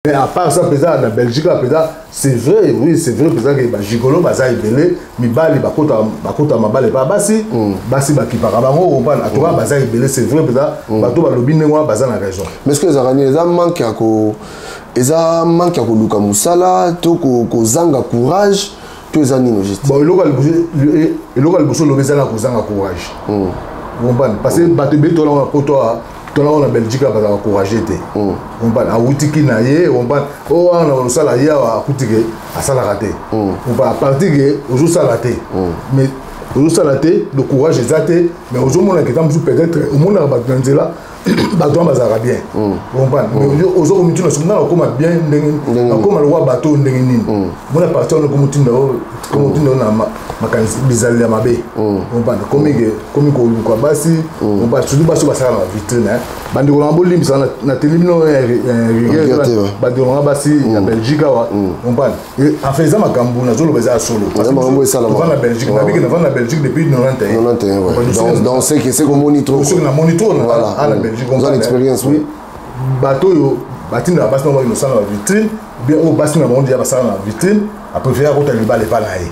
Mais à part ça mpenza na Belgique là mpenza c'est vrai oui c'est vrai mpenza ke bagigolo baza ebele mibali bakota bakota mabala epa basi mm. basi bakipaka bango comprendre en tout cas mm. baza ebele c'est vrai mpenza mm. bato balobi ndenge wana baza na raison mais ce que ezalaka nini eza manque ya ko eza manque ya koluka mosala to kozanga courage to eza nini juste bon eloko ya liboso olobi eza na kozanga courage comprendre parce que bato ebele tolanga poto tolaka na belgique bazalaka courage te mm. comprendre awutiki na ye comprendre o wana kosala ye awa akuti ke asalaka te mm. comprendre à partir ke ozosala te mm. mais ozosala te le courage eza te mais ozomona ke ta mosusu peut-être omonaka bato na nzela bato wana bazalaka bien comprendre mais ozo komituna soki nga nakokoma bien ndenge nakokoma lokola bato oyo ndenge nini mona parti wana komotinda komotinda na makanisi bizaleli ya mabe comprendre komi ke komi koluka basi mm. surtout basi oyo basalaka na bavitrine bandeko nanga bolimbisa na teli bino rigueur bandeko nanga basi ya mm. belgique awa comprendre enfin eza makambo nazoloba eza ya solo na belgique nabiki navanda na belgique depuis 91 donc c'est que c'est komoni trop soki namoni trop na belgique oza expérience oui bato oyo batindaka basi na bango bakende na bavitrine bien oyo basi na bango deja basala na vitrine apréféré akota libala epa na ye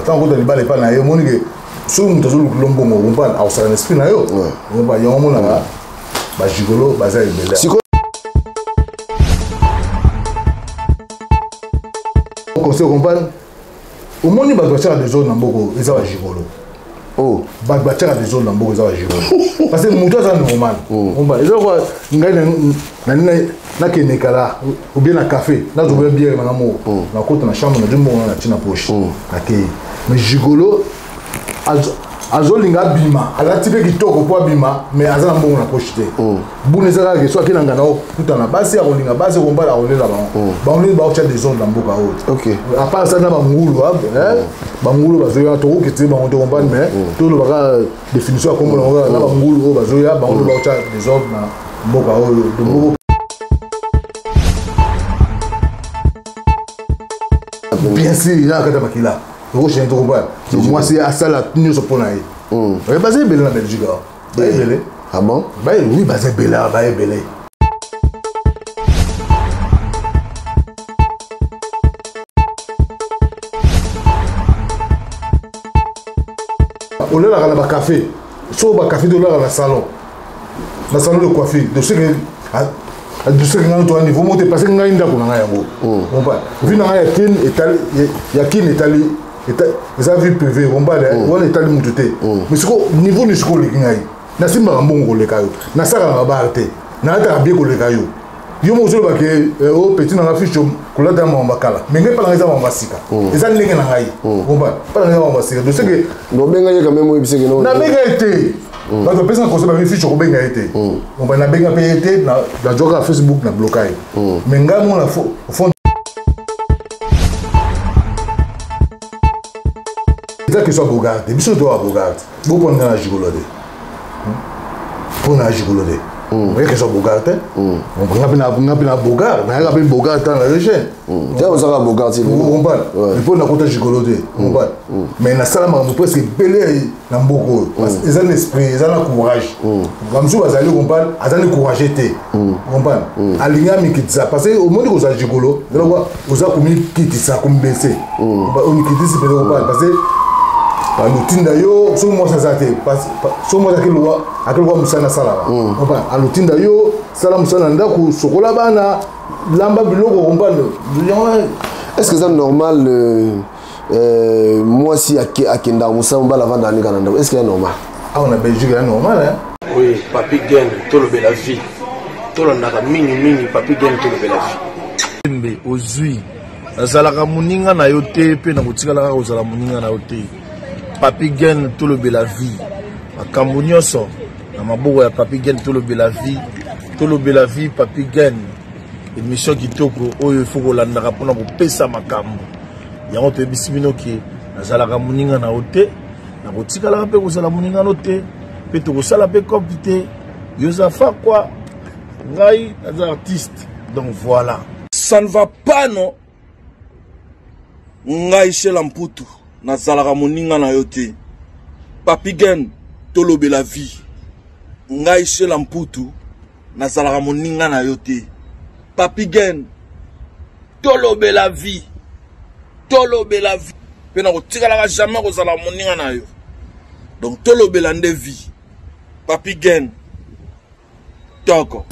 ntango akota libala epa na ye omoni ke soki moto azolukila mbongo okomprendre akosala na esprit na yo okomprendre yango omonaka bagigolo baza ebele conseil okomprendre omoni bato batiaka desordre na mboko eza bagigolo oh. bato batiaka desordre na mboko eza bagigolo parce que moto aza normal oh. eza lokola ngai nakende kala ou bien na café nazwa biere nanga moko mm. nakota na chambre nazwi mbongo na tina poche mm. nakei mais gigolo azolinga abima alati mpe kitoko mpo abima mais aza na mbongo na poche te mm. buna eza kaka so ake na ngana okutana basi akolinga basi okombala akolela bango bango nde baotya desordre na mboka oyo apart sa na bangulu ah, eh, bangulu bazoya tokokitile bango te comprendre mais tolobaka définition ya kombo nango kaka na bangulu oyo bazoya bango nde baotya desordre na mboka oyo donc bien sûr eza na kati ya makila okochange tokobala mwasi asala nyonso mpo na ye hmm. baza ebele na belgique awa baebele ah bon oui baza ebele awa baebele olalaka na bacafe soki bacafe te olalaka na salon na salon de coiffure de ce que de ce que ngai toa niveau moko te parce que ngai ndako na ngai yango comprendre vie na ngai ya kin etali ya kin etali eza vie privée comprendre mm. wana etali motu te mm. mais siko niveau ni siko oleki ngai nasimbaka mbongo koleka yo nasalaka na bar te nalataka bien koleka yo yo moko ozoloba ke eh, o oh, petit na nga fiche kolata ya makambo kala mais ngai mpa na ngai eza makambo ya sika mm. eza ndenge na ngai comprendre mpa na ngai eza makambo ya sika donc c'est que obenga ye quand même oyebisi ke nabenga ye te mm. bato bapesa conseil babi fiche okobenga ye te mm. oba nabenga mpe ye te nazwaka facebook na bloka ye mm. mais ngai mona fond eza question ya bogar te biso toya bogar te bopona nga na gigolo te mpo na gigolo te oye question ya bogar te nga mpe na bogar nayaka mpe bogar ntango naza jeune te ozaka bogar ti comprendre mpo nakota gigolo te comprendre mais nasala makambo presque ebele na mboka oyo mm. eza na esprit eza na courage mm. bamosusu bazali comprendre aza ni courage te mm. comprendre alingi amikitisa parce que omoni kozala gigolo eloko oza komikitisa komibese omikitisi mpenza comprendre parce que alotinda yo soki mwasi aza te soki mwasi akeloka mosala asalaka comprendre alotinda yo sala mosala na ndako sokola bana lamba biloko comprendre est ce que eza normal euh... Euh, mwasi akendaka mosala mobali avandaka ndeka na ndako est ce que ya normal awa na belgique ya normal hein? oui papi gen tolobela vie tolandaka mingi mingi papi gen tolobela vie mbe ozwi nazalaka moninga na yo te mpe nakotikala kaka kozala moninga na yo te papi gen tolobela vie makambo nyonso na maboko ya papi gen tolobela vie tolobela vie papi gen émission kitoko oyo ifo kolandaka mpona kopesa makambo yango toyebisi bino ke nazalaka moninga na yo te nakotikalaka mpe kozala moninga no te mpe tokosala mpe cope te yo oza fakwa ngai naza artiste donc voilà ça ne va pas non ngai shela mputu nazalaka moninga na yo te papi gen tolobela vie ngai shela mputu nazalaka moninga na yo te papi gen. Tolobela vie. Tolobela vie. Mpe nakotikalaka jamais kozala moninga na yo. Donc tolobela nde vie. Papi Gen. Toko.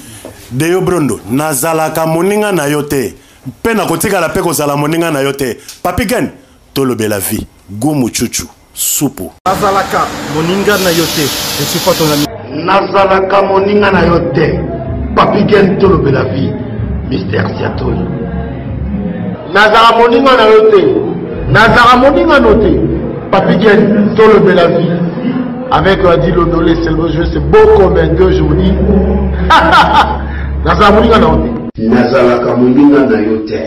Deyo Brondo, nazalaka moninga na yo te mpe nakotikala mpe kozala moninga na yo te. Papi Gen, tolobela vie. Gumu chuchu. Supu. Nazalaka moninga na yo te. Je suis pas ton ami. Nazalaka moninga na yo te. Papi Gen tolobela vie. Mister Siatoli. Nazalaka moninga na yo te. Nazalaka moninga no te. Papi Gen tolobela vie. Avec Adi Londolé, c'est le jeu, c'est beau comme un deux, je vous dis. Nazalaka moninga na yo te. Nazalaka moninga na yo te.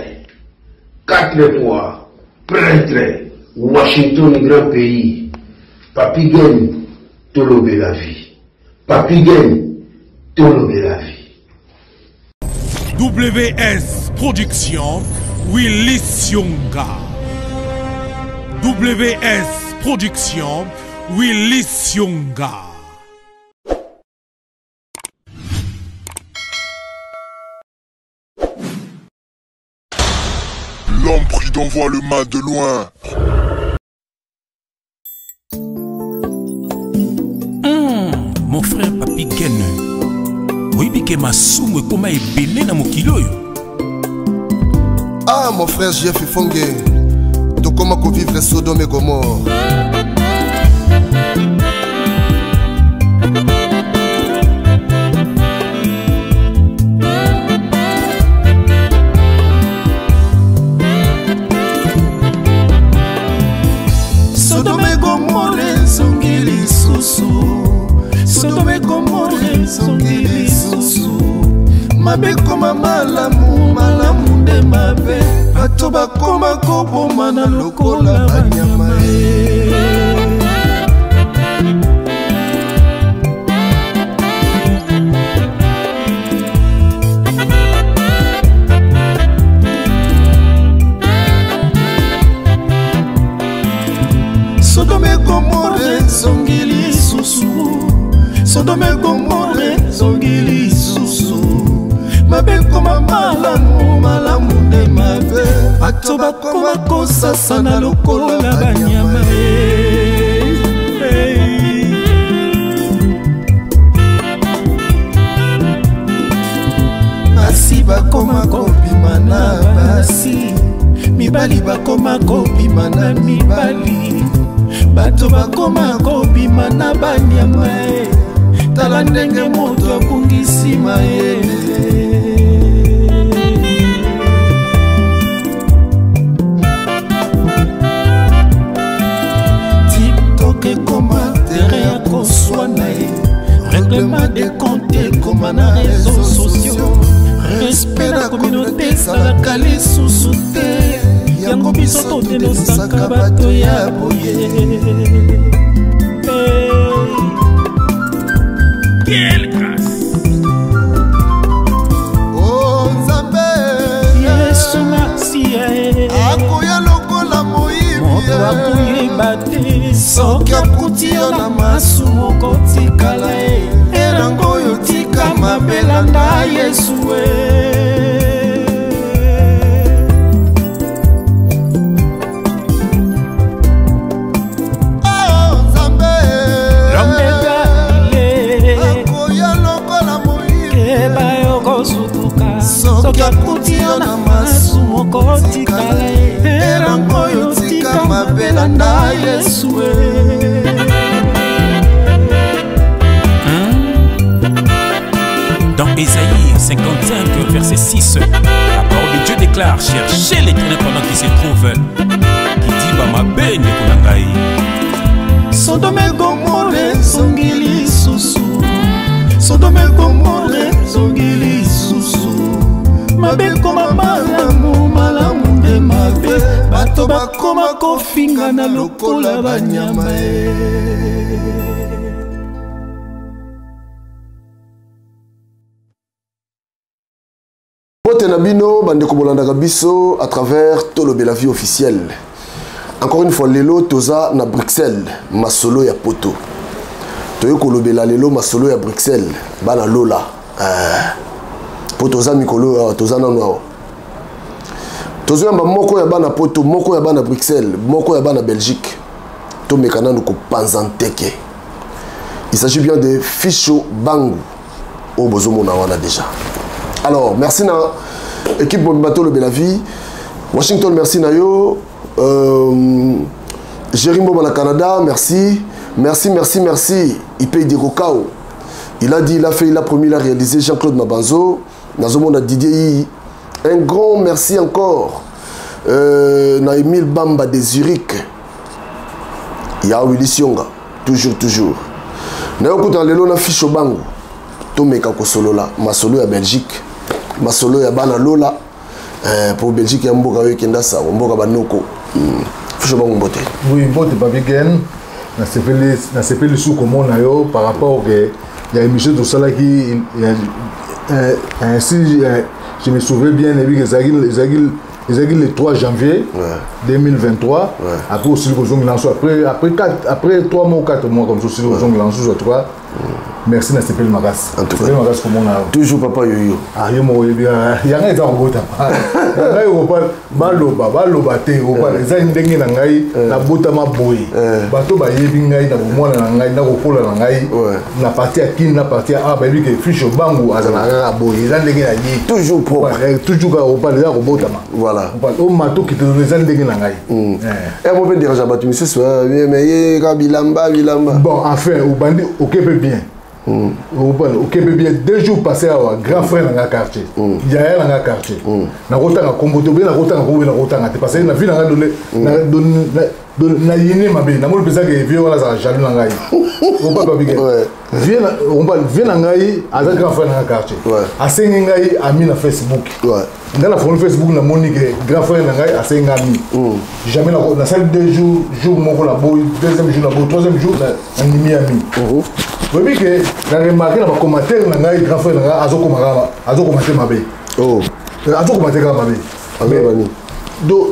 Quatre fois. Prêtre Washington grand pays Papy Gen tolobela vie Papy Gen tolobela vie. WS Production Willy Sionga WS Production Willy Sionga. L'homme prudent voit le mal de loin. Mon frère Papi Ken, oyebi ke masumu ekoma ebele na mokili oyo. Ah mon frère Jeff Ifonge, tokoma kovivre Sodome et Gomorre. Sodome Gomorre ezongi lisusu, Sodome Gomorre ezongi lisusu. Mabe ekoma malamu, malamu nde mabe, bato bakoma kobomana lokola banyama e. Sodome Gomorre ezongi lisusu, Sodome Gomorre ezongi lisusu. Mabe ekoma malamu, malamu nde mabe, bato bakoma kosasana lokola banyama e. Basi bakoma kobima na basi, mibali bakoma kobima na mibali, bato bakoma kobima na banyama e. Tala ndenge moto abungisi mayele. TikTok ekoma terrain ya koswana ye, règlement de compte ekoma na réseaux sociaux, respect na communauté ezalaka lisusu te, yango biso todenosaka bato ya boye. Quelle grâce! Oh Nzambe, Yesu Masiya e, akoya lokola moyibi, moto akoyeba te soki akuti yo na masumu okotikala e, elango oyo tika mabe landa Yesu e. Oh Nzambe, L'homme de Galilée, akoya lokola moyibi, keba yo kosutuka soki akuti yo na masumu okotikala e, elango oyo tika mabe landa Yesu e. Dans Ésaïe 55, verset 6, la parole de Dieu déclare: cherchez l'Éternel pendant qu'il se trouve. Qui dit ba mabe ndeko na ngai. Sodome Gomorre ezongi lisusu, Sodome Gomorre ezongi lisusu. Mabe ekoma malamu, malamu nde mabe, bato bakoma kofingana lokola banyama e. Mbote na bino bandeko bolandaka biso à travers Tolobela vie officielle. Encore une fois lelo toza na Bruxelles, masolo ya poto. Toye kolobela lelo masolo ya Bruxelles, bana lola. Po toza mikolo awa, toza nanu awa. Tozoyamba moko ya bana Poto, moko ya bana Bruxelles, moko ya bana Belgique. Tomeka nanu kopanza nteke. Il s'agit bien de Ficho Bangu. Oyo bozomona wana déjà. Alors, merci na équipe mobimba Tolobela Vie. Washington, merci na yo. Jerry Mboma na Canada, merci. Merci, merci, merci. Ipey Dirokao. Il a dit, il a fait, il a promis, il a réalisé. Jean-Claude Mabanzo. Nazomona Didier Yi. Un grand merci encore. Na Emile Bamba de Zurich. Ya Willy Sionga. Toujours, toujours. Na yokuta lelo na Ficho Bangu. Tomeka kosolola masolo ya Belgique, masolo ya bana Lola, pour Belgique ya mboka oyo ekenda sango, mboka banoko. Ficho Bangu mbote. Oui, mbote Papi Gen. Nasepeli su komona yo par rapport que ya émission tosalaki, si je me souviens bien, ebi ezalaki le 3 janvier 2023. Après aussi kozongela nso après 3 mois ou 4 mois comme ça aussi kozongela nso, en tout cas merci, nasepeli makasi. En tout cas. Nasepeli makasi komona yo. Toujours papa yoyo. Ah, yo moko oyebi, yanga eza kobotama ngai, okopa baloba baloba te, okopa eza ndenge na ngai, nabotama boye. Bato bayebi ngai na bomwana na ngai, na kokola na ngai, na parti ya Kini, na parti ya a, bayebi ke Fiche Bangu azalaka kaka boye, eza ndenge na ye. Toujours propre. Toujours kaka okopa eza kobotama. O mato kite eza ndenge na ngai. Mo mpe dérange bato misusu, mais ye kaka bilamba bilamba. Bon, enfin obandi oke mpe bien, obandi oke mpe bien. 2 jours passé awa, grand frère na nga quartier, yaya na nga quartier, nakotanga kombo te, obe nakotanga kombo, obe nakotanga te, parce que na vie na nga nayini mabe, namoni mpenza ke vieux wana azala jaloux na ngai. Opa babike vieux na ngai aza grand frère na nga quartier, asengi ngai ami na Facebook. Ngai nafongoli Facebook, namoni ke grand frère na ngai asengi ngai ami. Jamais nasali 2 jours, jour moko na boyi, deuxième jour na boyi, troisième jour nandimi ami. Oyebi ke na remarqué na bacommentaire na ngai, grand frère na ngai azokoma kaka, azokoma te mabe. Azokoma te kaka mabe. Donc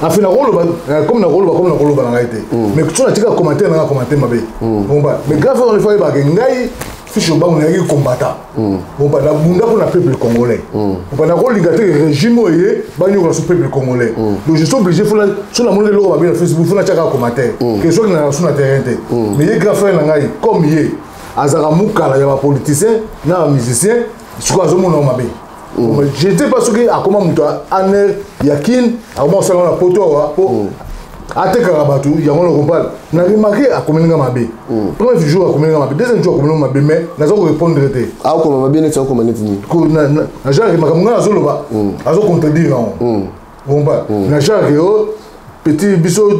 enfin nakoloba comme nakoloba, comme nakoloba na ngai te, mais so natika commentaire na ngai, commentaire mabe. Bon ba, mais grand frère wana ifo ayebaka ngai Fiche Obango nayaki combattant. Bon ba, nabunda mpona peuple congolais. Bon ba, nakolinga te régime oyo ye banyokola so peuple congolais. Donc je suis obligé, so namoni eloko mabe na Facebook, fo natiaka commentaire ke soki nalaka so na terrain te. Mais ye grand frère na ngai, comme ye azalaka mokala ya bapoliticien na bamusicien, sikoyo azomona mabe. Je ne sais pas soki akoma moto aner ya Kine, akoma kosala na Poto awa po atekaka bato yango. Na comprendre, na remarqué akomeli nga mabe. Premier jour akomeli nga mabe, deuxième jour akomeli nga mabe, mais naza korépondre te. Akoma mabe neti, akoma neti nini? Na genre makambo ngai nazoloba, azocontredire yango. Comprendre, na genre ke o petit biso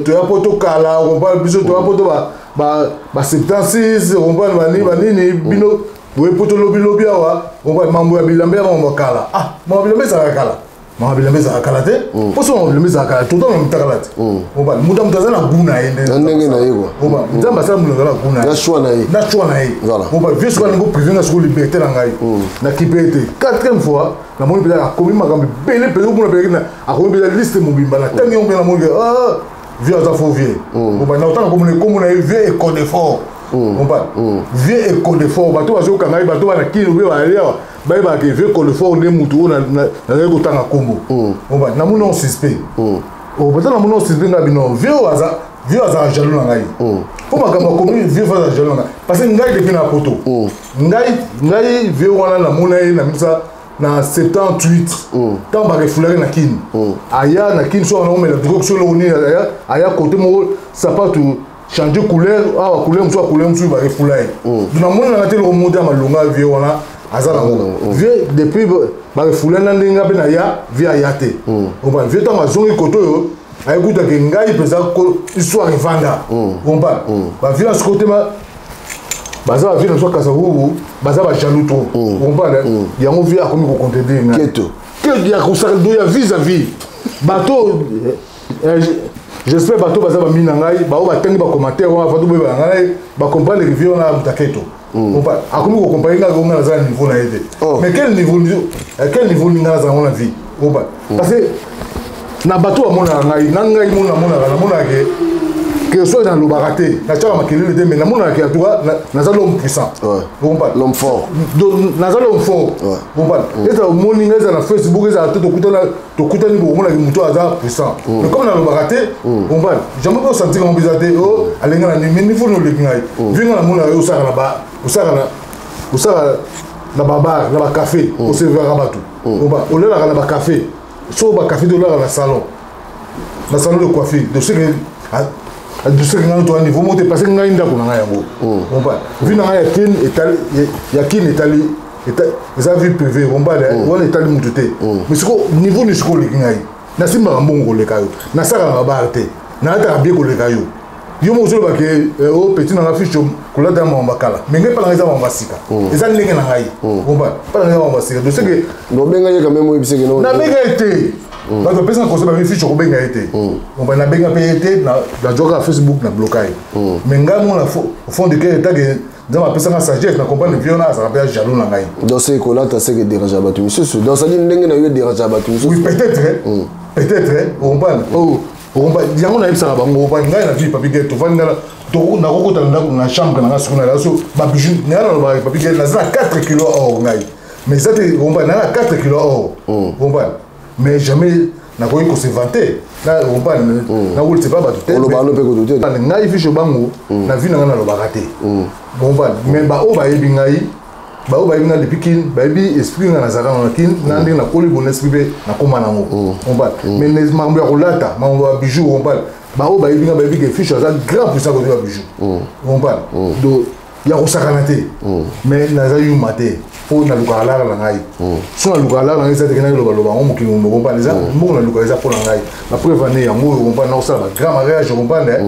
toya po tokala, comprendre, biso toya po to ba 76, comprendre, banini banini, bino boye po tolobilobi awa, comprendre, mambo ya bilamba ya mambo ya kala. Ah, mambo ya bilamba ezalaka kala, mambo bilamba ezalaka kala te. Mpo so mambo bilamba ezalaka kala, tota na mutakala te. Comprendre, moto moto aza na goût na ye. Na ndenge na ye quoi. Nzambe asala moto aza na goût na ye. Na choix na ye. Na choix na ye. Comprendre, vieux soki alingi privé nga, sikoyo liberté na ngai nakipe ye te. Quatrième fois namoni mpenza akomi makambo ebele mpenza, omona mpenza akomi mpenza liste mobimba na ntangi yango mpenza. Namoni ke ah, vieux aza faux vieux. Comprendre, na otanga komona ekombo na ye, vieux Ecode Fort. Comprendre, vieux Ecode Fort. Bato bazokanga ye, bato bana Kini obe bayali awa, bayebaka ke vieux Ecode Fort nde mutu oyo nazali kotanga kombo. Comprendre, namoni on suspect opeta, namoni on suspect ngai bino vieux oyo aza, vieux azala jaloux na ngai mpo makambo akomi. Vieux fo azala jaloux na ngai parce que ngai depuis na Poto, ngai vieux wana namona ye na misa na 78, ntango barefoulaki na Kini. Aya na Kini, so wana omela drogue, so eloko nini, aya kote moko, sapatu change couleur awa, couleur mosusu, couleur mosusu, barefoula ye. Donc namoni nanga te eloko moko te ya malonga vieux wana aza nango. Vieux depuis barefoula na ndenge nga mpe na ya vieux aya te. Comprendre, vieux ntango azongi kote oyo, ayekutake ngai mpenza histoire evanda. Comprendre, bavieux na sikoyo te, baza bavieux na biso Kasavubu, baza bajaloux trop. Comprendre, yango vieux akomi kocontredire ngai. Keto. Ya kosaka do ya vis-à-vis bato. J'espère bato baza bami na ngai, bao batangi bacommentaire wana, fatu boyeba na ngai, bacomprendre ke vieux wana muta keto. Akomi kocompare ngai, ngai naza na niveau na ye te. Mais quel niveau, quel niveau ngai naza yango na vie? Parce que na bato bamonaka ngai na ngai mo namonaka ke Que soit nalobaka te, natiaka makelele te, mais namonaka en tout cas naza l'homme puissant. Comprendre? L'homme fort. Naza l'homme fort. Comprendre? Ezala omoni nga, ezala na Facebook, ezala te tokutani, bokomonaki moto aza puissant. Mais comme nalobaka te, comprendre, jamais mpe osentir yango mpenza te o alenga na nini. Mais niveau noleki ngai, vi nga namonaka yo osaka na ba osaka na osaka na babar, na bacafé, oservaka bato, olelaka na bacafé, so bacafé te, olelaka na salon, na salon de coiffure. De ce que de ce que ngai toa niveau moko te, parce que ngai ndako na ngai yango, comprendre, vie na ngai ya Kine etali, ya Kine etali, eza vie privée, comprendre, wana etali mutu te. Mais siko niveau ni siko oleki ngai, nasimbaka mbongo koleka yo, nasalaka na babar te, nalataka bien koleka yo. Yo moko ozoloba ke o petit na nga fiche kolata ya makambo kala, mais ngai mpa na ngai eza makambo ya sika, eza ndenge na ngai, comprendre, mpa na ngai eza makambo ya sika. Donc c'est que obenga ye quand même, oyebisi ke non? Nabenga ye te. Bato bapesaka conseil, babi fiche kobenga ye te. Bon, nabenga mpe ye te, nazwaka Facebook, na bloka ye. Mais ngai mona au fond de cœur, etake Nzambe apesanga sagesse na comprendre vie wana, azalaka mpe ya jaloux na ngai. Donc c'est kolata c'est que dérange bato misusu, donc c'est-à-dire ndenge na yo dérange bato misusu. Oui, peut-être, peut-être, ocomprendre, ocomprendre. Yango nayebisaka bango, comprendre, ngai na vie Papi Gel, tovandi ngai nakokota na ndako, na chambre na ngai, soki nala so babijou ngai, nalobaka Papi Gel, naza na 4 kilo or ngai, mais eza te, comprendre, naza na 4 kilo or, comprendre, mais jamais nakoki kose vanter na, comprendre, nakolisa pa bato te. Oloba no mpe koto te. Ngai fiche bango na vie na ngai nalobaka te, comprendre, mais baoyo bayebi ngai, baoyo bayebi ngai depuis Kine, bayebi esprit ngai nazalaka na Kine, na ndenge nakoli bona esprit mpe nakóma nango, comprendre. Mais makambo ya kolata, makambo ya bijou, comprendre, baoyo bayebi ngai bayebi ke fiche aza grand puissant kote ya bijou, comprendre, donc ya kosakana te. Mais naza yuma te, mpo nalukaka lara na ngai. So nalukaka lara na ngai, eza teke nalobaloba yango mokili momo, comprendre, eza mbongo naluka, eza mpo na ngai. Bapreuve ane yango oyo, comprendre, nakosala bagrand mariage, comprendre,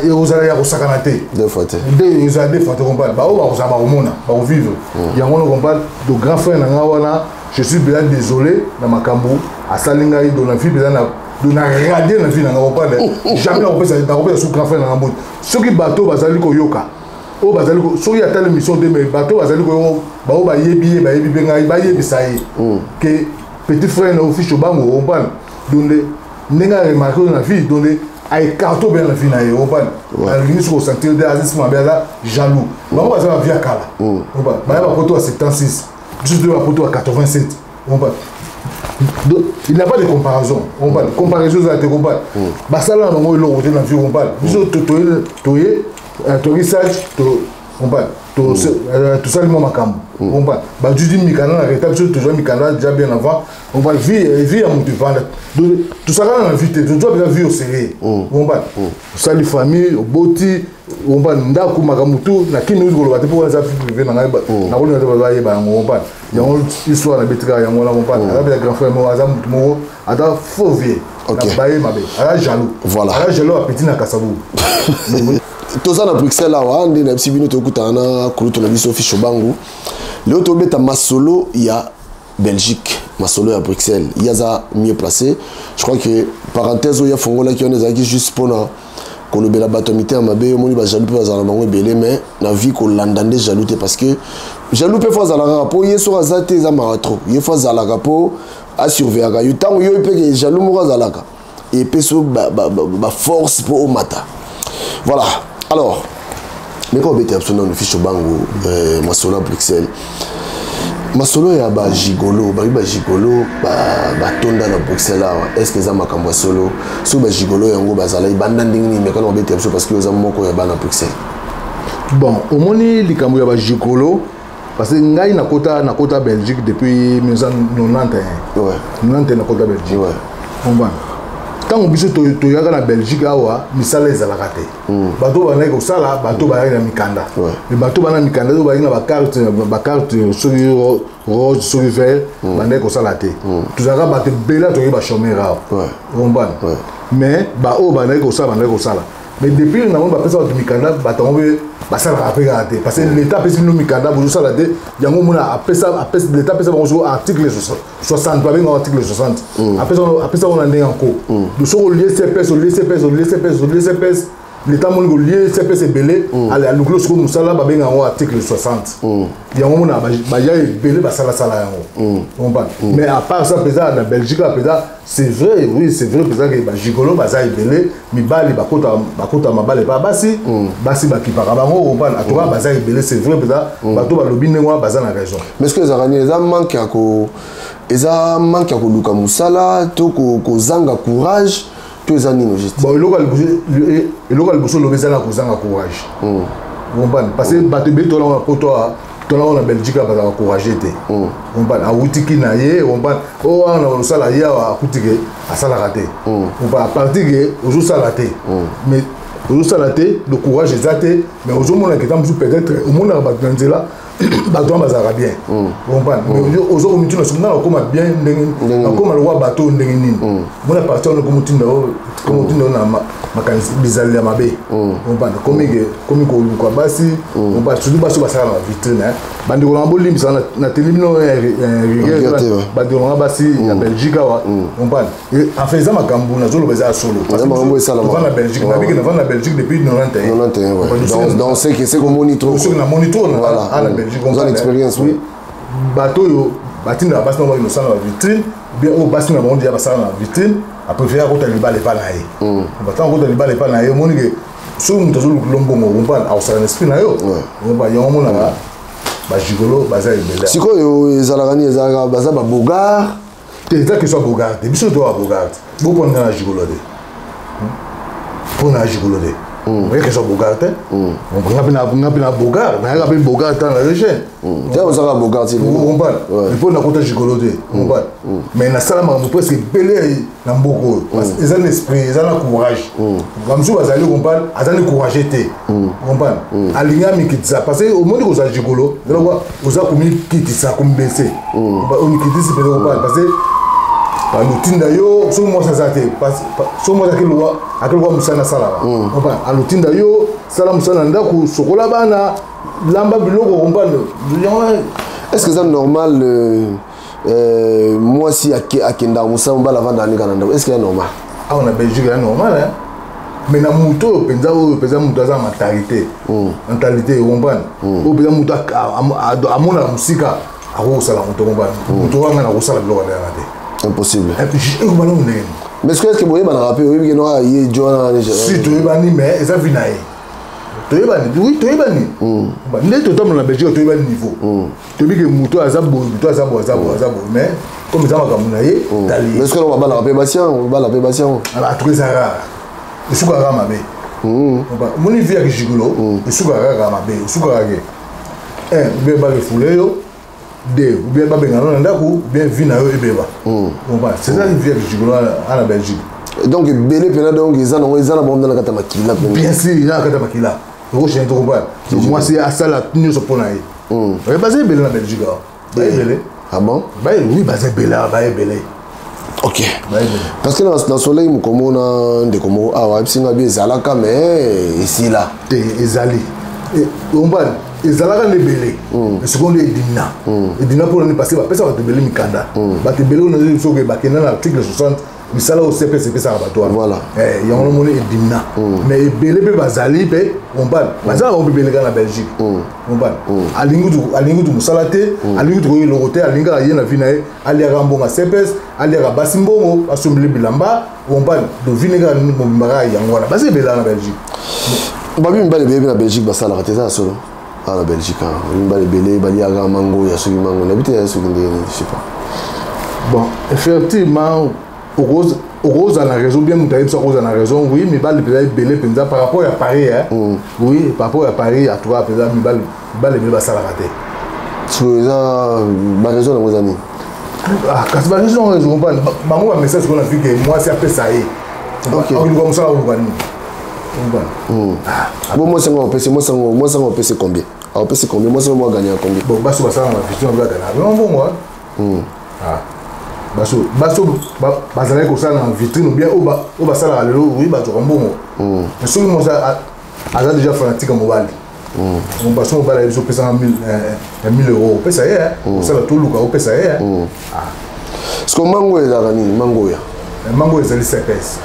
ekozala ya kosakana te. Deux fois te. Nde ezala deux fois te, comprendre, baoyo bakozala bakomona, bakovivre yango wana, comprendre. Donc grand frère na ngai wana, je suis bien désolé na makambo asali ngai. Donc na vie mpenza na, donc na radie na vie na ngai, comprendre, jamais nakopesa su grand frère na ngai mbote. Soki bato bazali koyoka, oyo bazali, soki atali mission te, mais bato bazali koyoka, baoyo bayebi ye, bayebi mpe ngai, bayebisa ye ke petit frère na office obango, comprendre, donc ndenge aremarke oyo na vie, donc aécarte bien na vie na ye, comprendre, alingi soki osentir te, aza nsima mabe, aza jaloux. Bango baza bavie ya kala, baya bapoto ya 76, biso toye bapoto ya 87, comprendre. Donc il n'y a pas de comparaison, comprendre, comparaison eza te, comprendre. Basala na bango eloko te na vie, comprendre. Biso toye toki sage, comprendre, tosali mwa makambo, comprendre, bajuji mikanda na reta, biso tozwa mikanda déjà bien avant, comprendre. Vie ya moto evanda, tosakana na vie te, tozwa mpenza vie au sérieux, comprendre. Osali famille, oboti, comprendre, ndako, makambo tu na kini ozi koloba te, mpo wana eza vie privé na ngai, nakolinga te bato bayeba yango, comprendre. Yango histoire nabeti kaka yango wana, comprendre. Aza mpenza grand frère moko, aza motu moko, aza faux vieux na baye mabe, aza jaloux. Voilà. Aza jaloux, apeti na Kasabu. Toza na Bruxelles awa nde na biso, bino tokutana na kulutu na biso Fisho Bangu. Lelo tobeta masolo ya Belgique, masolo ya Bruxelles. Ye aza mieux placé. Je crois que parenthèse oyo afongolaki wana ezalaki juste mpona kolobela bato ya mitema mabe. Omoni, bajaloux mpe bazala na bango ebele, mais na vie kolanda nde jaloux te, parce que jaloux mpe fo azala kaka, mpo ye soki aza te, eza mawa trop. Ye fo azalaka mpo asurveillaka yo. Ntango yo mpe ke jaloux moko azalaka, epesi yo baforce mpo omata. Voilà. Alors meka obetela biso nano, Fisho Bango, masolo ya Bruxelles, masolo ya bagigolo. Babi bagigolo batonda na Bruxelles awa. Est ce que eza makambo ya solo? Soki bagigolo yango bazalaki banda ndenge nini? Meka na obetela biso, parce que oza moko ya bana Bruxelles. Bon, omoni likambo ya bagigolo, parce que ngai nakota Belgique depuis 1991. 91 nakota Belgique. Comprendre, ntango biso toyaka na Belgique awa, misala ezalaka te. Bato bandaki kosala, bato bayaki na mikanda. Mais bato bana mikanda oyo bayaki na bacarte, soki rose, soki vert, bandaki kosala te. Tozalaka bato ebele, toyaki bachômeur awa, comprendre. Mais baoyo bandaki kosala, bandaki kosala. Mais depuis nango bapesa bato mikanda, bato yango mpe basalaka mpe kaka te, parce que l'État apesi bino mikanda, bozosala te. Yango omona apesa, l'État apesa bango soko article 60, babengaka article 60, apesa bango na ndenge yanko. Donc soki olie CPS, olie CPS, olie CPS, olie CPS. Leta amoni kolie CPS ebele, alukili sikoyo mosala babenga yango article 60. Yango mona baya ebele basalasala yango, comprendre? Mais à part ça mpenza, na Belgique mpenza, c'est vrai, oui, c'est vrai mpenza ke bagigolo baza ebele. Mibali bakota mabala epa basi, basi bakipaka bango, comprendre? En tout cas baza ebele, c'est vrai mpenza. Bato balobi ndenge wana baza na raison. Mais ce que ezalaka nini? Eza manque ya ko, eza manque ya koluka mosala to kozanga courage to eza nini juste? Bon, eloko ya liboso olobi eza na kozanga courage, comprendre? Parce que bato ebele tolanga na poto, tolanga na Belgique, bazalaka courage te, comprendre? Awutiki na ye, comprendre, oyo wana kosala ye awa, akuti ke asalaka te, comprendre? À partir ke ozosala te, mais ozosala te, le courage eza te. Mais ozomona ke ta mosusu peut-être omonaka bato na nzela, bato wana bazalaka bien, comprendre? Mais oza komituna soki nga nakokoma bien ndenge nakokoma lokwa bato oyo ndenge nini. Mona parti wana komotinda oyo na makanisi bizaleli ya mabe, comprendre? Komi ke komi koluka basi, comprendre? Surtout basi oyo basalaka na bavitrine. Bandeko nanga, bolimbisa na teli bino rigueur. Bandeko nanga basi ya Belgique awa, comprendre? Enfin, eza makambo nazoloba eza ya solo. Na Belgique, nabiki navanda na Belgique depuis 91. Donc c'est komoni trop. Soki namoni trop na Belgique. Oza l'expérience. Oui, bato oyo batindaka basi na bango kosala na bavitrine, bien oyo basi na bango deja basala na vitrine, apréféré akota libala epa na ye. Batango akota libala epa na ye, omoni ke soki moto azolukila mbongo, comprendre, akosala na esprit na yo, comprendre? Yango omonaka bagigolo baza ebele. Sikoyo ezalaka nini? Ezalaka baza babeau gars? Te, eza question ya beau gars te. Biso toya beau gars te. Bopona na gigolo te, mpona gigolo te, oye question ya beau gars te. Nga mpe na beau gars, nayaka mpe beau gars ta na jeune. Te, ozalaka beau gars te. Comprendre, mpo nakota gigolo te, comprendre? Mais nasala makambo presque ebele na mboka oyo. Eza na esprit, eza na courage. Bamosusu bazali, comprendre, aza ni courage te, comprendre? Alingi amikitisa, parce que omoni kozala gigolo eza lokwa oza komikitisa, komibese, omikitisi mpenza, comprendre? Parce que alotinda yo soki mwasi aza te, soki mwasi akelokwa mosala asalaka, comprendre, alotinda yo sala mosala na ndako, sokola bana, lamba biloko, comprendre? Yango. Est ce que eza normal, mwasi akendaka mosala, mobali avandaka nika na ndako? Est ce que eza normal? Awa na Belgique eza normal, hein? Mais na moto oyo mpenza, oyo mpenza moto aza mentalité, comprendre, oyo mpenza moto amonaka mosika, akokosala moto, comprendre, moto wanga na kosala biloko ndenge te. Impossible. Ekobana ndenge. Mais est ce que boyebanaka mpe, oyebi ke no ye jo wana? Si, toyebani, mais eza vie na ye. Toyebani, oui, toyebani. Nde totambola na Belgique, toyebani niveau, toyebi ke moto aza boye, moto aza boye, aza boye, aza boye. Mais comme eza makambo na ye, tali. Mais est ce que babalaka mpe basi yango, babala mpe basi yango? En tout cas eza rare, esukaka kaka mabe. Omoni vie ya gigolo esukaka kaka mabe. Esukaka ke un, ou bien barefouler yo, deux, ou bien babengana na ndako, ou bien vie na yo ebeba, comprendre? C'est ça vie ya gigolo na Belgique. Donc ebele mpena, donc eza nango, eza na bango na kati ya makila. Bien sûr, eza na kati ya makila. Okochange te, comprendre? Mwasi asala nyonso mpo na ye. Baza ebele na Belgique awa, baebele. Ah bon? Oui, baza ebele awa, baebele. Ok, parce que na soleil mokomona ndeko moko awa ayebisi nga bi ezalaka, mais esila. Te, ezali, comprendre, ezalaka nde ebele. Sikoyo nde edimina, edimina mpona nini? Parce que bapesa bato ebele mikanda, bato ebele oyo soki bakenda na article 60, misala oyo CPS epesaka bato wana, yango nomoni edimina. Mais ebele mpe bazali mpe, comprendre, baza na bango mpe ebele kaka na Belgique, comprendre? Alingi kutu mosala te, alingi kutu koya eloko te, alingi kaka ye na vie na ye, aliaka mbongo ya CPS, aliaka basi mbongo, basombeli bilamba, comprendre? Donc vie ne kaka mobimba kaka yango wana. Baza ebele na Belgique. Babi mibali ebele mpe na Belgique basalaka te, eza ya solo? Awa na Belgique mibali ebele baliaka mango ya soki mango, nayebi te ya soki ndenge nini, je sais pas. Bon, effectivement okozala na raison, bien moto ayebisa okozala na raison. Oui, mibali mpenza ebele mpenza par rapport ya Paris, hein? Oui, par rapport ya Paris, en tout cas mpenza mibali ebele basalaka te. So eza baraison yango eza nini? Kasi baraison yango ezokomprendre bango bamessage sikoyo na vi ke mwasi apesa ye, akoluka mosala, akoluka nini? Bon, mwasi yango apesi, mwasi yango apesi combien? Apesi combien? Mwasi yango aganyaka combien? Bon, basi basala na bavision, baganyaka mbongo. Baso bazalaki kosala na vitrine, ou bien oyo basalaka lelo, oui, bazwaka mbongo. Mais soki mwasi aza déjà fanatique ya mobali, baso mobali ayebi so opesanga ya 1000 euro, opesa ye, osala toluka, opesa ye. Parce que mango ezalaka nini, mango ya? Mango ezali CPS.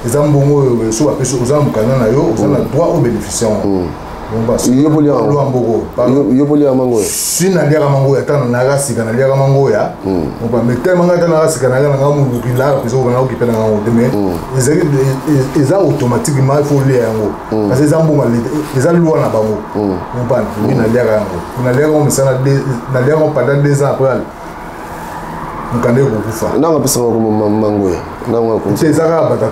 Eza mbongo oyo so bapesi, oza na mokanda na yo, oza na droit obénéficie yango. Yo mpo liaka mangoya? Si, naliaka mangoya. Ata nayaka sika, naliaka mangoya, mais tellement ngai ata nayaka sika, nayaka nanga moluki laka mpenza, okanga okipe nanga yango te. Mais ezali eza automatiquement, il faut olia yango parce que eza mbongo, eza loi na bango, comprendre? Oui, naliaka yango, naliaka yango misala, naliaka yango pendant 2 ans. Après mokanda ekokufa. Nanga apesaka mangoya? Te, eza kaka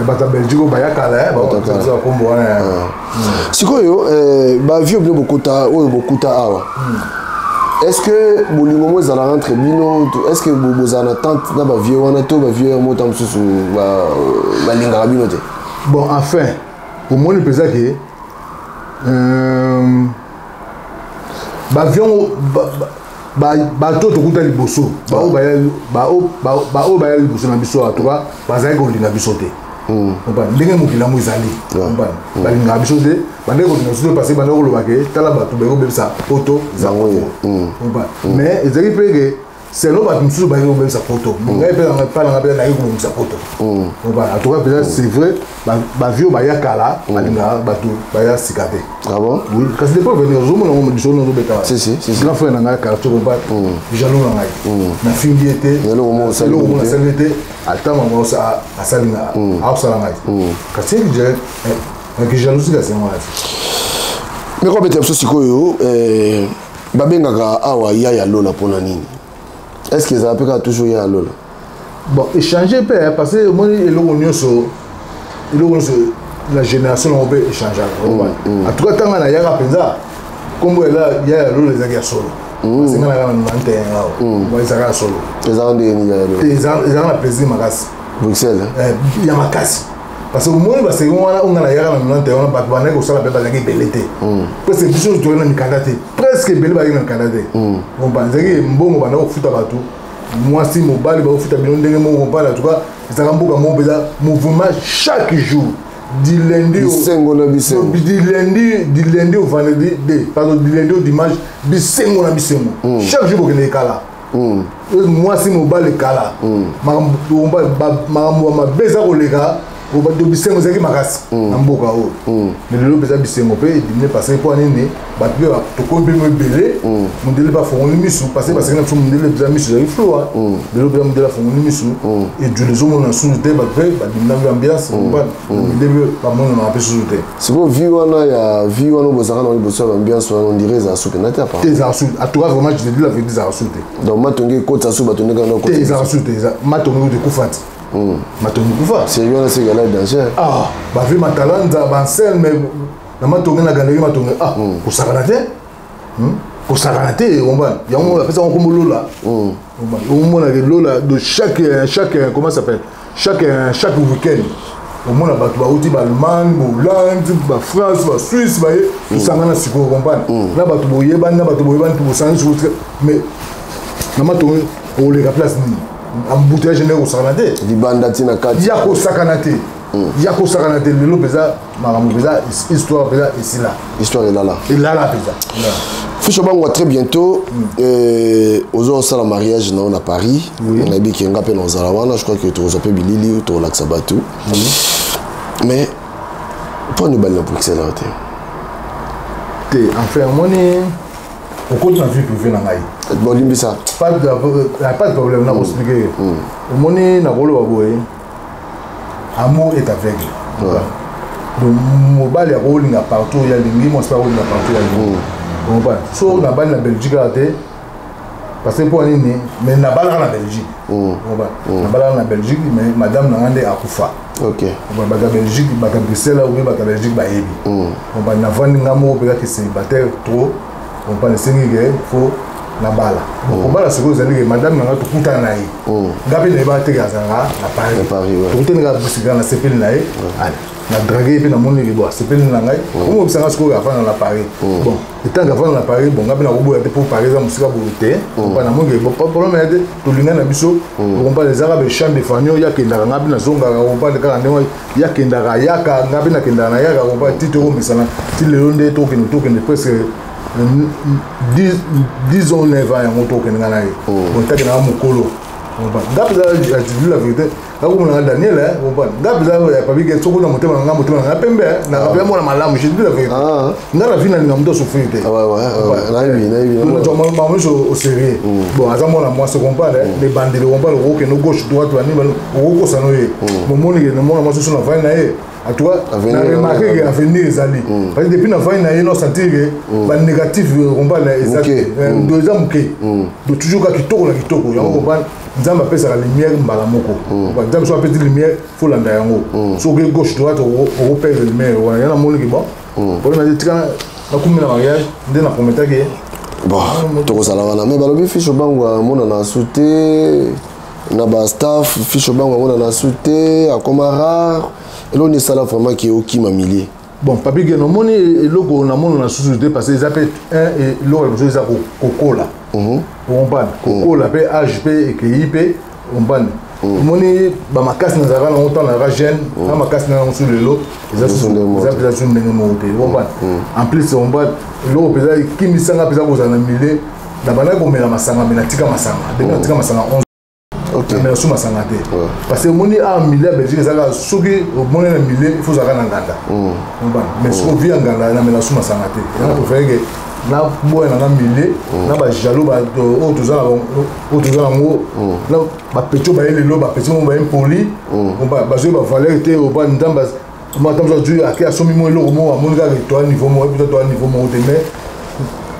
bato ya Belgique oyo baya kala, bakombo wana. Sikoyo bavieux bino bokuta oyo bokuta awa, est ce que bolingo mo ezalaka entre bino? Est ce que bozala na tante na bavieux wana to bavieux mota mosusu balingaka bino te? Bon, enfin, omoni mpenza ke bavieux, bato tokuta liboso, baoyo baya liboso na biso, en tout cas bazalaki kolinga biso te. Ndenge mokili yango ezali, balingaka biso te, bandeki kolinga biso te parce que bandeki koloba ke tala bato bayaki kobebisa poto zango. Mais ezalaki mpe ke selon bato mosusu bayaki kobebisa poto, ngai mpe palanga mpe nayaki kobongisa poto. En tout cas mpenza, c'est vrai, bavieux baya kala balingaka bato baya sika te. Ah bon? Oui, kasi depuis venir ozomona ngo lisolo nazobeta. Grand frère na ngai quartier kompa, jaloux na ngai, nafingi ye te, eloko moko eloko moko nasali ye te. Ata mama asali aosala ngai, kasi naki jalousie, kasi yango wana te. Meko abetela biso sikoyo, babengaka awa ya ya Lola mpona nini? Est ce que ezala mpe kaka toujours ya ya Lola? Bon, échanger mpe, parce que omoni eloko nyonso la génération nango mpe échangeaka. En tout cas, ntango nayaka mpenza, nkombo ya ya Lola ezalaki ya solo. Parce nga nayaka na 91 awa, ezalaka ya solo. Ezalaka ndenge nini ya ya Lola? Te, ezalaka na plaisir makasi. Bruxelles? Ya makasi, parce que omoni baseki wana oyo nga nayaka na 91 wana, bato bandaki kosala mpe bazalaki ebele te. Presque biso nyonso toyaki na mikanda te, presque ebele bazalaki na mikanda te. Ezalaki mbongo bandaki kofuta bato, mwasi mobali bakofuta bino ndenge moko kompana. En tout cas, ezalaka mboka moko mpenza mouvement chaque jour, du lundi Bisengo na bisengo. Du lundi au vendredi, de pardon, du lundi au dimanche, bisengo na bisengo. Chaque jour bokende ekala, mwasi mobali ekala, makambo ya mabe eza koleka to bisengo ezalaki makasi na mboka oyo. Mais lelo mpenza bisengo mpe ediminuer, parce que mpo nini? Bato mpe tokomi mpe mo ebele, mondele mpe afongoli misu, parce que baseki na biso, mondele mpenza misu ezalaki flou. Lelo mpenza mondele afongoli misu, edule ezomona susu te, bato mpe badimina mpe ambiance, mindele mpe bamonanaka mpe susu te. Sikoyo vie wana ya vie wana bozalaka na liboso ya baambiance wana, on dirait ezala supe na te apa? Te, ezala su. En tout cas, vraiment, je te dis la vérité, ezala su te. Donc matonge ekotisa su bato ndenge wana? Te, ezala su te. Matonge kutu ekufa ti, matonge ekufa. Sérieux wana sekala danger. Ah, bavieux Matalanza, banselme na matonge, na galerie matonge, ah, kosakana te, kosakana te. Ombana yango apesa yango kombo Lola. Omonake Lola de chaque, comment ça s'appelle, chaque week-end omona bato bauti baAllemagne, baHollande, baFrance, baSuisse, baye tosangana sikoyo, comprendre, na bato boyebani, na bato boyebani, bosangani sikoyo. Mais na matonge oleka place nini? Embouteillage ndenge kosakana te. Libanda ntina kati. Ya kosakana te, ya kosakana te. Lelo mpenza makambo mpenza, histoire mpenza esila. Histoire elala. Elala mpenza. Ficho Bango, à très bientôt. Ozosala mariage na yo na Paris, nayebi ke nga mpe na ozala wana. Je crois que tokozwa mpe bilili, tokolakisa bato. Mais mpo nini obali na Bruxelles awa te? Te, enfin, omoni, okoti na vie privée na ngai. Bolimbisa. Pas de problème, nakoexpliquer. Omoni, nakoloba boye: amour est aveugle. Donc mobali akolinga partout oyo alingi, mwasi mpe akolinga partout oyo alingi, comprendre? So nabali na Belgique kaka te, parce que mpo nini? Mais nabalaka na Belgique, nabalaka na Belgique, mais madame na nga nde akufa. Bato ya Belgique, bato ya Bruxelles ou bien bato ya Belgique bayebi. Navandi nga moko mpenza ke célibataire trop, comprendre? Esengi ke faut nabala. Kobala sikoyo ezali ke madame na nga tokutana na ye, nga mpe nayebaka teke azalaka na Paris. Tokutani kaka Bruxelles, nasepeli na ye, na draguer ye mpe, namoni ke bon, asepeli na ngai, omobisanga sikoyo afanda na Paris. Bon, etanke afanda na Paris, bon, nga mpe nakoboya te mpo Paris eza mosika boye te. Namoni ke problème ya te, tolinga na biso, okomprendre? Ezaka bechamp de fanio, yakendaka, nga mpe nazongaka, okomprendre? Kaka ndenge yakendaka yaka, nga mpe nakendaka na yaka, comprendre? Ti tokomesana ti lelo nde tokende presque 10 ans, 9 ans yango tokende nga na ye. Bon, takendaka mokolo. Nga mpenza, je dis la vérité, nakomona nga Daniel, comprendre, nga mpenza ya Papi Gen, soki na motema na nga, motema na nga pembe, nakapela mwana malamu. Je dis la vérité, nga na vie nalinga moto asouffrir te. Makambo nyonso au sérieux. Bon, aza mwana mwasi, comprendre, lebandeli, comprendre, okokende gauche, droite, banini, okokosana ye, momoni ke mwana mwasi so na vai na ye. En tout cas, na remarqué que avenir ezali, parce que depuis na vai na ye, no sentir que banégatif, comprendre, eza eza moke. Donc toujours ka kitoko na kitoko yango, comprendre. Nzambe apesaka lumière mbala moko. Nzambe so apesi lumière, faut landa yango. Soki oke gauche, droite, okoperdre lumière wana. Ya namoniki, bon, problème tika nakumi na mariage nde na prometaki ye. Bon, tokozala wana, mais balobi Fiche Bango amonana su te na bastaff. Fiche Bango amonana su te, akoma rare. Eloko nini esala vraiment ke okima milieu? Bon, Papi Gen, omoni, eloko namona na susu te, parce que eza mpe eloko ya liboso eza kokola, okomprendre, kokola mpe age mpe ekei mpe, comprendre. Omoni, bamakasi nazalaka nango ntango nazalaka jeune na makasi na yango su lelo eza mpenza su ndenge moko te, comprendre. En plus, comprendre, eloko mpenza ekimisanga mpenza kozala na milieu, na bandaki komela masanga, me natika masanga depuis natika masanga 11. Namela su masanga te, parce que omoni, awa milieu ya Belgique ezalaka, soki omoni na milieu, il faut ozalaka na nganda, mais soki ovi ya nganda, namela su masanga te. Yanga préféré ke naboya nanga milieu na bajaloux oyo toza nango, na bapetits baye lelo, bapetits moko baye mpoli, bazwi bavaleur te. Oba Nzambe ata mosu azwi, ake asombi mo eloko moko, amoni kaka toa niveau moko, eputa toa niveau moko te. Mais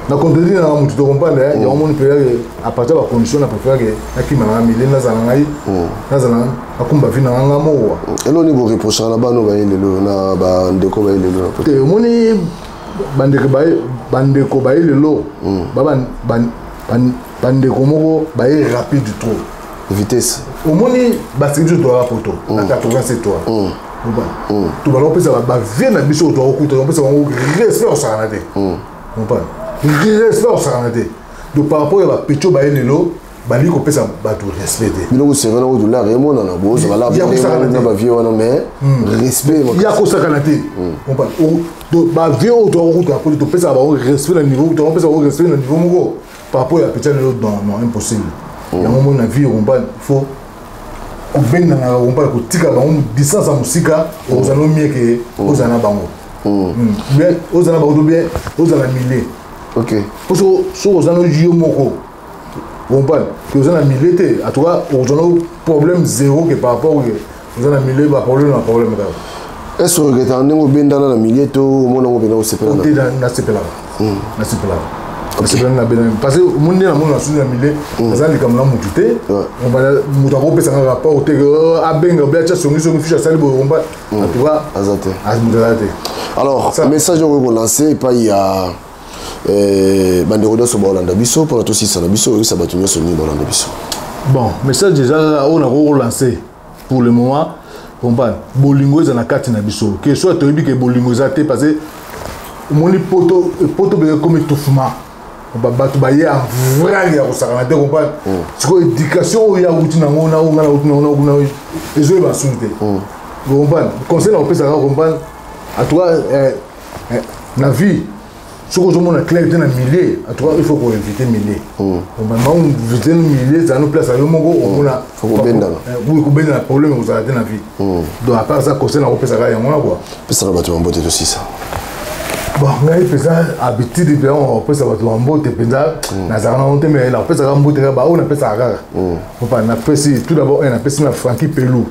na contredire nanga motu, tocomprendre yango. Moni mpenza ke à partir ya bacondition, na préfère ke nakima nanga milieu, nazala ngai, nazala nakumba vie nanga nga moko. Eloko nini boreprochaka na bana baye lelo, na bandeko baye lelo? Te, omoni, bandeko baye lelo, bandeko moko baye rapide trop. Vitesse. Omoni, basiki biso toyaka poto na 87 toa, tobala kopesa bavie na biso oyo toakokuta, topesa bango respect kosakana te, comprendre, respect kosakana te. Donc par rapport ya bapetits baye lelo, balingi kopesa bato respect te. Biloko sérieux nango, dollar emonana, bozala na bavie wana, mais respect? Ya kosakana te. Donc bavie oyo toakokuta poto, topesaka bango respect na niveau, tokopesa bango respect na niveau moko. Par rapport ya petit lelo, non, non, impossible. Yango moni na vie, okompa, faut kobenganaka, okompa, kotika bango distance ya mosika. Okozala no mieux ke ozala na bango, bien ozala na bango to bien ozala na milieu. Po soki oza no yo moko, comprendre ke oza na milieu te, en tout cas okozala no problème zéro ke par rapport ke oza na milieu, baproblème na problème kaka. Est ce regrettaka ndenge obendana na milieu to omona yango mpena osepela? Te, nasepelaka, nasepelaka, nasepelaka na bena, parce que omoni nde namoni nasuki na milieu, naza likambo na mutu te. Moto akopesanga rapport te, abenga obe atya songi songi, Fiche asali boye, komba, en tout cas aza te. Moto aza te. Alors, message oyo kolancer epai ya bandeko nyonso baolanda biso, mpona tosisa na biso, oyebisa bato nyonso nini baolanda biso? Bon, message eza kaka oyo nakoki kolancer pour le moment, comprendre, bolingo eza na kati na biso, ke soit toyebi ke bolingo eza te, parce que omoni, poto poto mpenza ekomi étouffement, bato baye en vrac ya kosakana te, comprendre. Sikoyo éducation oyo ya wuti nango na oyo nga na wuti nango na kuna, ezoyeba susu te, comprendre. Conseil na kopesaka, comprendre, en tout cas na vie, soki ozomona clair te na milieu, en tout cas il faut koéviter milieu. Éviter milieu, ezala no place ya yo moko, omona. Kobendana. Kobendana, problème kozala te na vie. Donc à part ça, conseil na kopesaka yango na quoi. Pesaka bato bambote, tosisa. Bon, ngai mpenza habitude mpenza kopesa bato bambote mpenza nazalaka nango te, mais nakopesaka mbote kaka baoyo napesaka kaka. Opa, napesi tout d'abord un, napesi na Franki Pelou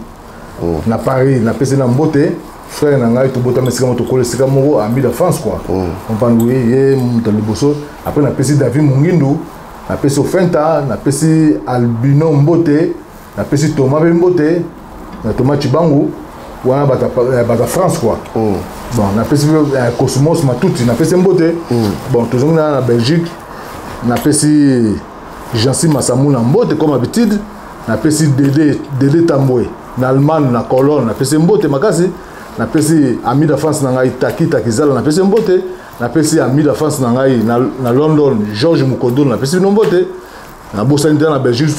na Paris, napesi na mbote, frère na ngai, tobotama esika moko, tokola esika moko, ami d'enfance quoi, comprendre, oui, ye moto ya liboso. Après napesi David Mongindu, napesi Ofenta, napesi Albino mbote, napesi Thomas mpe mbote na Thomas Chibangu wana, bato ya France quoi. Bon, napesi mpe Cosmos Matuti, napesi mbote. Bon, tozongi na Belgique, napesi Jansi Masamu na mbote comme habitude, napesi Dede, Dede Tambwe na Allemagne, na Cologne, napesi mbote makasi. Napesi ami d'enfance na ngai Taki Takizala, napesi mbote. Napesi ami d'enfance na ngai na London, Georges Mukodolo, napesi bino mbote. Nabosani te na Belgique,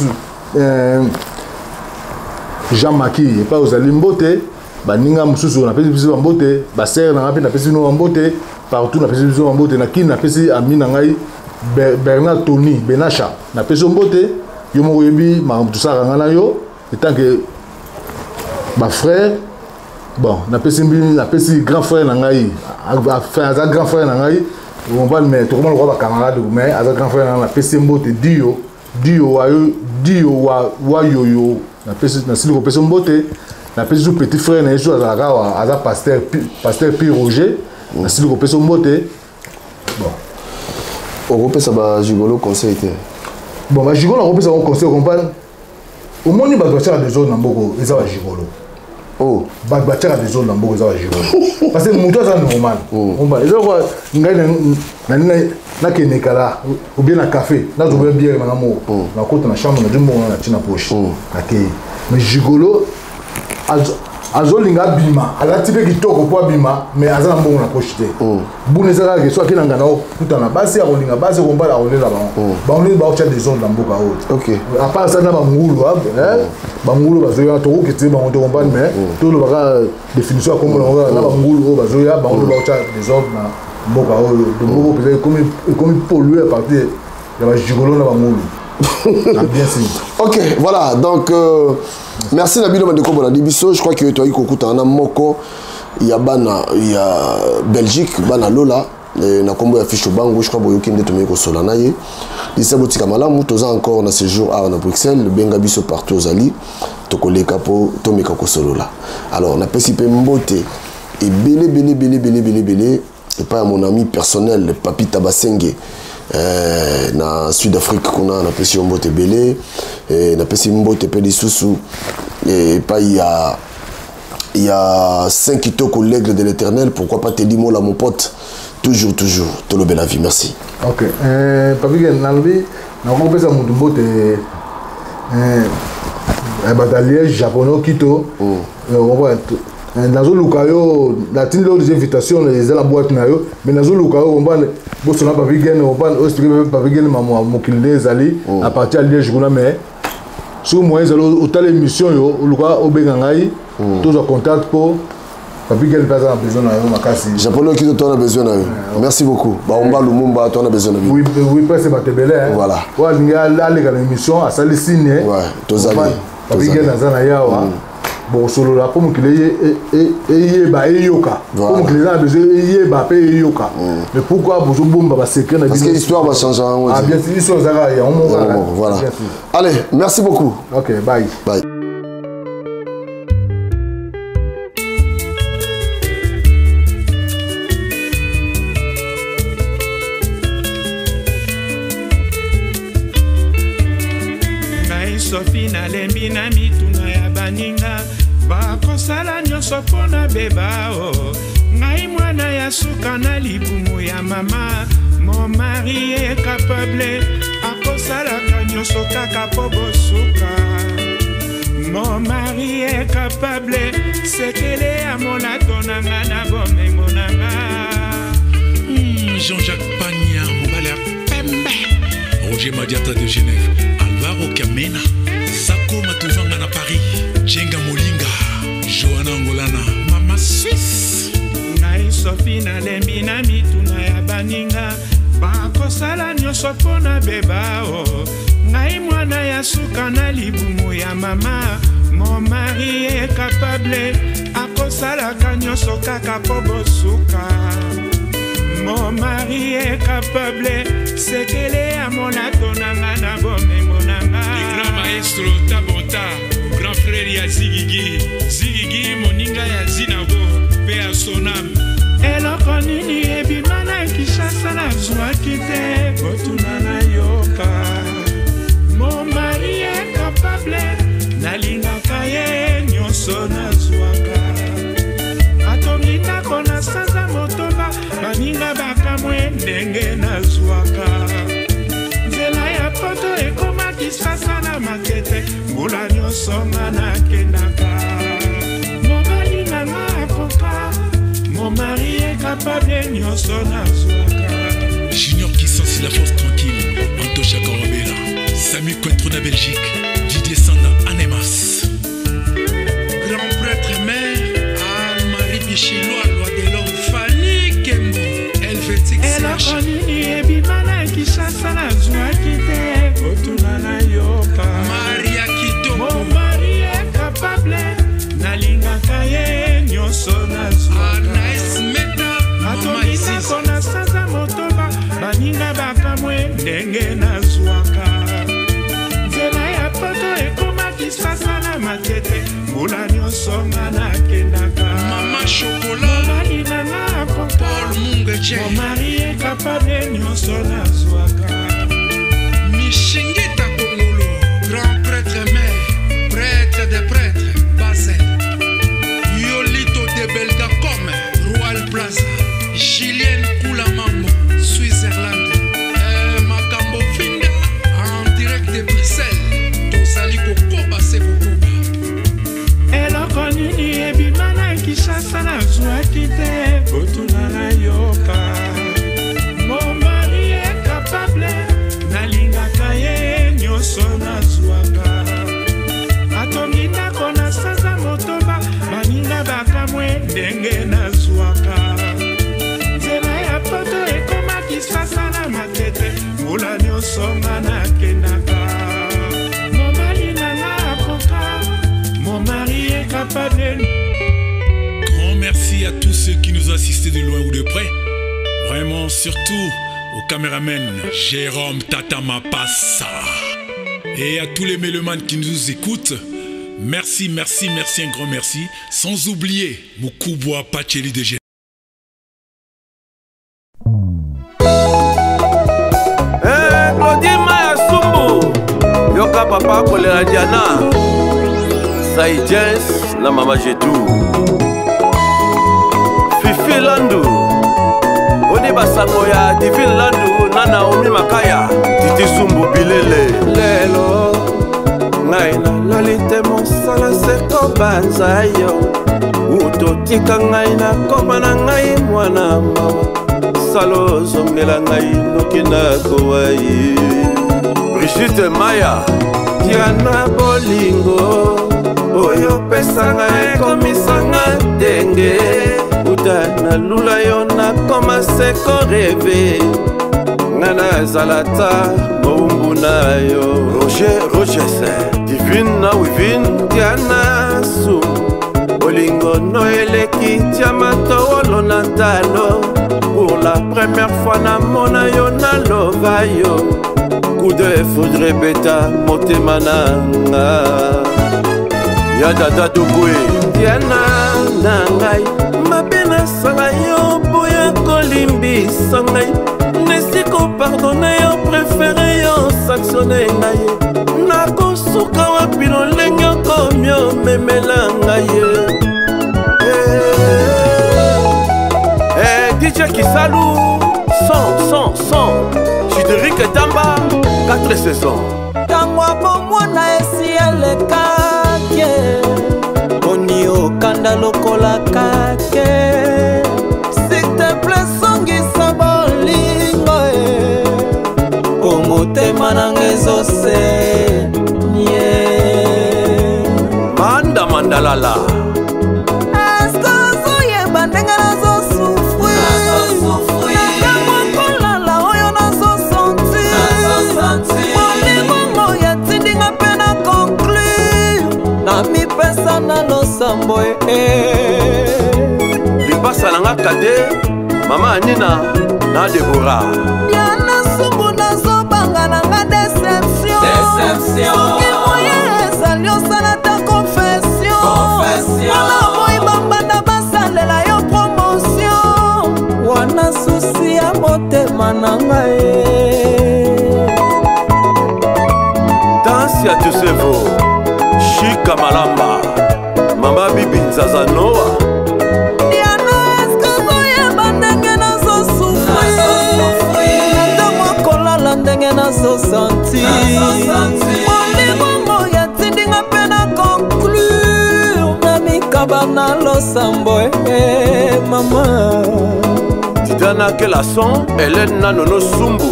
Jean Maki epai ozali, mbote. Baninga mosusu napesi biso bambote, basere na ngai mpe napesi bino bambote partout, napesi biso bambote. Na Kini, napesi ami na ngai Bernard Tony Benasha, napesi yo mbote. Yo moko oyebi makambo tosalaka ngai na yo etant que bafrère. Bon, napesi napesi grand frère na ngai, enfin aza grand frère na ngai, comprendre, mais tokoma lokola bacamarade, mais aza grand frère na ngai. Napesi mbote dio dio wayo dio wa wayoyo, napesi, nasili kopesa mbote. Napesi su petit frère na ye su azalaka awa, aza pasteur, pasteur Pi Roger, nasili kopesa mbote. Bon, okopesa bagigolo conseil te? Bon, bagigolo akopesa bango conseil, comprendre. Omoni, bato batiaka desordre na mboko eza bagigolo. Oh. Bato batiaka desordre na mboka eza bagigolo, parce que moto aza normal, omba eza lokola ngai nani nakende kala ou bien na café, nazobela biere nanga moko, nakota na chambre, nazwi mbongo na ntina poche, nakei. Mais gigolo azolinga abima, alati mpe kitoko mpo abima, mais aza na mbongo na poche te. Buna eza kaka so ake na ngana, okutana basi, akolinga basi, okombala, akolela bango. Bango nini baotya desordre na mboka oyo? À part ça, na bangulu, bangulu bazoya, tokoki te bango tokombani, mais tolobaka définition ya kombo nango na bangulu oyo bazoya, bango nde baotya desordre na mboka oyo. Donc mboka mpenza ekomi pollué à partir ya bagigolo na bangulu. Bien sûr. Ok, voilà, donc merci na bino bandeko bolandi biso. Je crois que toyaki kokutana na moko ya bana ya Belgique, bana Lola, na nkombo ya Fisho Bangu. Je crois boyoki nde tomeki kosola na ye. Lisa botika malamu, toza encore na séjour awa na Bruxelles. Benga biso partout ozali, tokoleka mpo tomeka kosolola. Alors napesi mpe mbote ebele ebele ebele ebele ebele ebele epai ya mon ami personnel Papi Tabasenge na Sud Afrique kuna. Napesi yo mbote ebele. Napesi mbote mpe lisusu epai ya Saint Kitoko, l'aigle de l'Éternel. Pourquoi pas Teddy Mola, mon pote, toujours toujours tolobela vie. Merci. Ok, Papi, nalobi nakopesa motu mbote, bato ya Liège, japonais okito, nazoluka yo, natindi yo déjà invitation, eza na boîte na yo, mais nazoluka yo, comprendre, bosona Papi Gene, comprendre, oexplique Papi Gene mamwa mokili nde ezali à partir ya Liège kuna. Mais soki moyen ezali, otala émission yo, oluka obenga ngai, tozwa contact, mpo Papi Gene mpe aza na besoin na yo makasi. Japonais okito, toza na besoin na yo. Merci beaucoup. Baomba Lumumba, toza na besoin na bino. Oui, presque bato ebele. Voilà. Oyo alingi aleka na émission, asali signe. Tozali. Papi Gene aza na ye awa, bokosolola mpo mokili eyeba, eyoka, mpo mokili eza na besoin eyeba mpe eyoka. Mais pourquoi bozobomba basecret na Parce que histoire bachange yango. Ah, bien sûr, histoire ezaka yango moko. Voilà. Allez, merci beaucoup. Ok, bye. Bye. Ngai Sofi, nalembi na mituna ya baninga, bakosala nyonso mpo na beba o. Ngai mwana ya suka na libumu ya mama. Mon mari est capable, akosalaka nyonso kaka mpo bosuka. Mon mari est capable, sekele ya molato na nga na bomengo na nga. Jean-Jacques Pagna, mobali ya pembe, Roger Madiata de Genève, Alvaro Kamena, Sako Matuvanga na Paris, Jenga Molinga, Johanna Angolana, Mama Suisse. Ngai Sofi, nalembi na mituna ya baninga, bakosala nyonso mpo na beba o. Ngai mwana ya suka na libumu ya mama. Mon mari est capable, akosalaka nyonso kaka mpo bosuka. Mon mari est capable, sekele ya molato na nga na bomengo na nga. Le grand maestro Tabota, grand frère ya Zigigi Zigigi, moninga ya Zinago mpe ya Sonam. Eloko nini ebima na Kinshasa nazwaki te? Botuna nayoka. Mon mari est capable, nalingaka ye, nyonso nazwaka. Atongi ndako na sanza 9, baninga bakamwe ndenge nazwaka. Nzela ya poto ekoma Kisasa na Matete, mbula nyonso nga nakendaka. Mobali na nga akoka, mon mari est capable, nyonso nazwaka. Junior Kissansi, la force tranquille, Antosha Korobela, Sami Cointreau na Belgique, Didier Sanda Anemas. Grand prêtre mère, Anne-Marie Bichilwa, loi de l'homme, Fanny Kembo, Helvétique. Eloko nini ebima na Kinshasa nazwaki te? Botuna nayoka. Matete, mbula nyonso nga nakendaka. Mama Chocolat, mobali na nga akoka. Paul Mungeche, Mon mari est capable, nyonso nazwaka. Mishingita Kongolo, grand prêtre mère, prêtre des prêtres, Basel. Yolito de Belgacom, Royal Plaza, Julienne Koulamambo, Switzerland. Makambo Finda, en direct de Bruxelles. Tozali kokoba se kokoba. Eloko nini ebima na Kinshasa nazwaki te, botuna nayoka. Mon mari est capable, nalingaka ye, nyonso nazwaka. Atongi ndako na sanza 8, baninga bakamwe ndenge nazwaka. Nzela ya poto ekoma Kinshasa na Matete, mbula nyonso nga nakendaka. Mobali na nga akoka, mon mari est capable. Grand merci à tous ceux qui nous ont assistés de loin ou de près. Vraiment, surtout au caméraman Jérôme Tata Mapassa. Et à tous les mélomanes qui nous écoutent, merci, merci, merci, un grand merci. Sans oublier Mukubwa Pacheli de G. Eh, Claudine Maya Sumbu, yoka papa kolela Diana, Saïdjens na mama Jetou, Fifi Landu, Oni basango ya Divine Landu na Naomi Makaya, Titi Sumbu Bilele. Lelo ngai nalali te, mosala se kobanza yo, utotika ngai nakoma na ngai mwana mawa, salo ozongela ngai noki nakowa ye. Brigitte Maya, Diana bolingo oyo opesanga ekomisanga ndenge, uta nalula yo nakoma se koreve, nga nazala ta mowumbu na yo. Roger Rogers, Divine na Wivine, Diana Su, bolingo no eleki diamant wolo na talo. Pour la première fois namona yo nalova yo, coup de foudre ebeta motema na nga. Ya dada Dogwe, Diana na ngai, mabe nasala yo boya kolimbisa ngai, nesi kopardone yo, préféré yo sanctionne ngai, nakosuka wapi lolenge okomi omemela ngai. Eh, DJ Kisalu, 100, 100, 100, Chideric Tamba, 4 saisons. Ntango ya bomwana esi elekaki, boni okanda lokola kake, s'il te plaît songisa bolingo e, po motema nanga ezosenye. Manda mandalala. Eske ozoyeba ndenge nazosufrir, na ntango kolala oyo nazosentir, bolingo oyo etindinga mpe na conclure, na mipesa na losambo e. Lipasa nanga kade, mama Anina na Deborah. Diana Sumbu nazobanga nanga déception, soki moye ezali osala ta confession, wana boyi bambanda basalela yo promotion, wana susi ya motema na ngai. Danse ya Tusevo, Shika Malamba, Mama Bibi Nzaza Noa. Diana, eske ozoyeba ndenge nazosufrir, na ntango akolala ndenge nazosentir, bolingo oyo etindinga mpe na conclure, na mikaba na losambo e mama. Diana Kelason, Hélène na Nono Sumbu.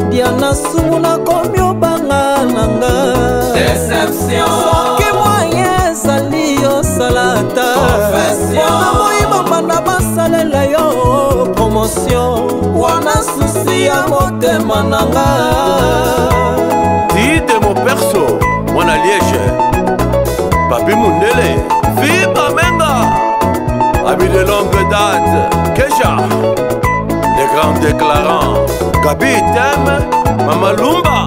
Diana Sumbu nakomi obanga nanga soki moyen ezali osala ata mpona moyiba banda basalela yo promotion, wana susi ya motema nanga. Dide mo perso, mwana Liège, Papi Mundele, Viva Menga, ami de longue date, Kesha, les grands déclarants, Gabi Tem, Mama Lumba,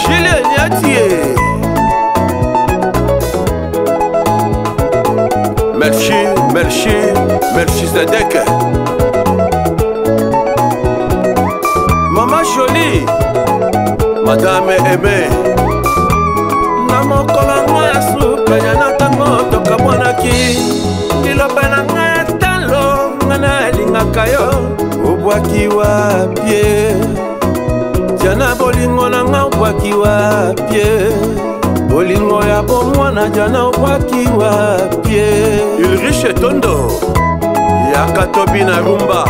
Julien Niatie. Melchi Melchizedek. Mama Jolie, Madame Aimée. Na mokolo yango ya suka ya na ntango tokamwanaki, liloba na ngai ya talo, ngai nalingaka yo, obwaki wapie Jana, bolingo na nga obwaki wapie, bolingo ya bomwana Jana obwaki wapie. Ulrich Tondo, yaka tobi na rumba.